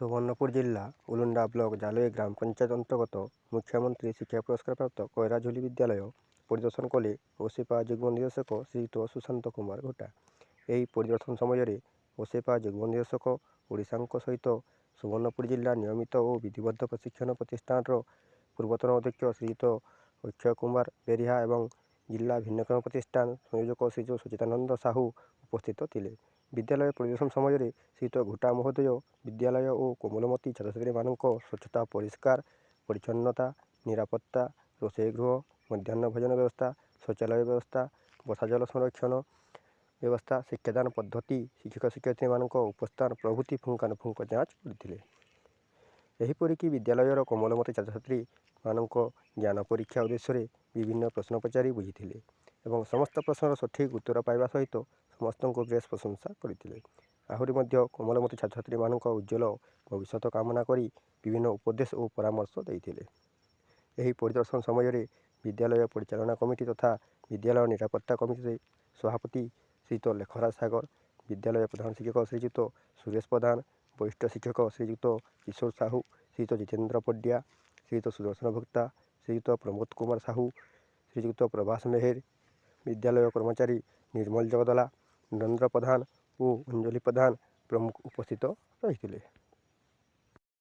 ସୁବର୍ଣ୍ଣପୁର ଜିଲ୍ଲା ଉଲୁଣ୍ଡା ବ୍ଲକ ଜାଲୋଇ ଗ୍ରାମ ପଞ୍ଚାୟତ ଅନ୍ତର୍ଗତ ମୁଖ୍ୟମନ୍ତ୍ରୀ ଶିକ୍ଷା ପୁରସ୍କାର ପ୍ରାପ୍ତ କଇରାଝୁଲି ବିଦ୍ୟାଳୟ ପରିଦର୍ଶନ କଲେ ଓସେପା ଯୁଗ୍ମ ନିର୍ଦ୍ଦେଶକ ଶ୍ରୀଯୁକ୍ତ ସୁଶାନ୍ତ କୁମାର ଘୋଟା। ଏହି ପରିଦର୍ଶନ ସମୟରେ ଓସେପା ଯୁଗ୍ମ ନିର୍ଦ୍ଦେଶକ ଓଡ଼ିଶାଙ୍କ ସହିତ ସୁବର୍ଣ୍ଣପୁର ଜିଲ୍ଲା ନିୟମିତ ଓ ବିଧିବଦ୍ଧ ପ୍ରଶିକ୍ଷଣ ପ୍ରତିଷ୍ଠାନର ପୂର୍ବତନ ଅଧ୍ୟକ୍ଷ ଶ୍ରୀଯୁକ୍ତ ଅକ୍ଷୟ କୁମାର ବେରିହା ଏବଂ ଜିଲ୍ଲା ଭିନ୍ନକ୍ଷମ ପ୍ରତିଷ୍ଠାନ ସଂଯୋଜକ ଶ୍ରୀଯୁକ୍ତ ସଚିଦାନନ୍ଦ ସାହୁ ଉପସ୍ଥିତ ଥିଲେ। ବିଦ୍ୟାଳୟ ପରିଦର୍ଶନ ସମୟରେ ଶ୍ରୀଯୁକ୍ତ ଘୋଟା ମହୋଦୟ ବିଦ୍ୟାଳୟ ଓ କୋମଲମତି ଛାତ୍ରଛାତ୍ରୀମାନଙ୍କ ସ୍ୱଚ୍ଛତା, ପରିଷ୍କାର ପରିଚ୍ଛନ୍ନତା, ନିରାପତ୍ତା, ରୋଷେଇ ଗୃହ, ମଧ୍ୟାହ୍ନ ଭୋଜନ ବ୍ୟବସ୍ଥା, ଶୌଚାଳୟ ବ୍ୟବସ୍ଥା, ବର୍ଷା ଜଳ ସଂରକ୍ଷଣ ବ୍ୟବସ୍ଥା, ଶିକ୍ଷାଦାନ ପଦ୍ଧତି, ଶିକ୍ଷକ ଶିକ୍ଷୟିତ୍ରୀମାନଙ୍କ ଉପସ୍ଥାନ ପ୍ରଭୃତି ପୁଙ୍ଖାନୁପୁଙ୍ଖ ଯାଞ୍ଚ କରିଥିଲେ। ଏହିପରିକି ବିଦ୍ୟାଳୟର କୋମଲମତି ଛାତ୍ରଛାତ୍ରୀମାନଙ୍କ ଜ୍ଞାନ ପରୀକ୍ଷା ଉଦ୍ଦେଶ୍ୟରେ ବିଭିନ୍ନ ପ୍ରଶ୍ନ ପଚାରି ବୁଝିଥିଲେ ଏବଂ ସମସ୍ତ ପ୍ରଶ୍ନର ସଠିକ୍ ଉତ୍ତର ପାଇବା ସହିତ ସମସ୍ତଙ୍କୁ ବେଶ ପ୍ରଶଂସା କରିଥିଲେ। ଆହୁରି ମଧ୍ୟ କୋମଲମତି ଛାତ୍ରଛାତ୍ରୀମାନଙ୍କ ଉଜ୍ଜ୍ୱଳ ଭବିଷ୍ୟତ କାମନା କରି ବିଭିନ୍ନ ଉପଦେଶ ଓ ପରାମର୍ଶ ଦେଇଥିଲେ। ଏହି ପରିଦର୍ଶନ ସମୟରେ ବିଦ୍ୟାଳୟ ପରିଚାଳନା କମିଟି ତଥା ବିଦ୍ୟାଳୟ ନିରାପତ୍ତା କମିଟି ସଭାପତି ଶ୍ରୀଯୁକ୍ତ ଲେଖରାଜ ସାଗର, ବିଦ୍ୟାଳୟ ପ୍ରଧାନ ଶିକ୍ଷକ ଶ୍ରୀଯୁକ୍ତ ସୁରେଶ ପ୍ରଧାନ, ବରିଷ୍ଠ ଶିକ୍ଷକ ଶ୍ରୀଯୁକ୍ତ କିଶୋର ସାହୁ, ଶ୍ରୀଯୁକ୍ତ ଜିତେନ୍ଦ୍ର ପଡ଼ିଆ, ଶ୍ରୀଯୁକ୍ତ ସୁଦର୍ଶନ ଭକ୍ତା, ଶ୍ରୀଯୁକ୍ତ ପ୍ରମୋଦ କୁମାର ସାହୁ, ଶ୍ରୀଯୁକ୍ତ ପ୍ରଭାସ ମେହେର, ବିଦ୍ୟାଳୟ କର୍ମଚାରୀ ନିର୍ମଳ ଜଗଦଲା, ନରେନ୍ଦ୍ର ପ୍ରଧାନ ଓ ଅଞ୍ଜଳି ପ୍ରଧାନ ପ୍ରମୁଖ ଉପସ୍ଥିତ ରହିଥିଲେ।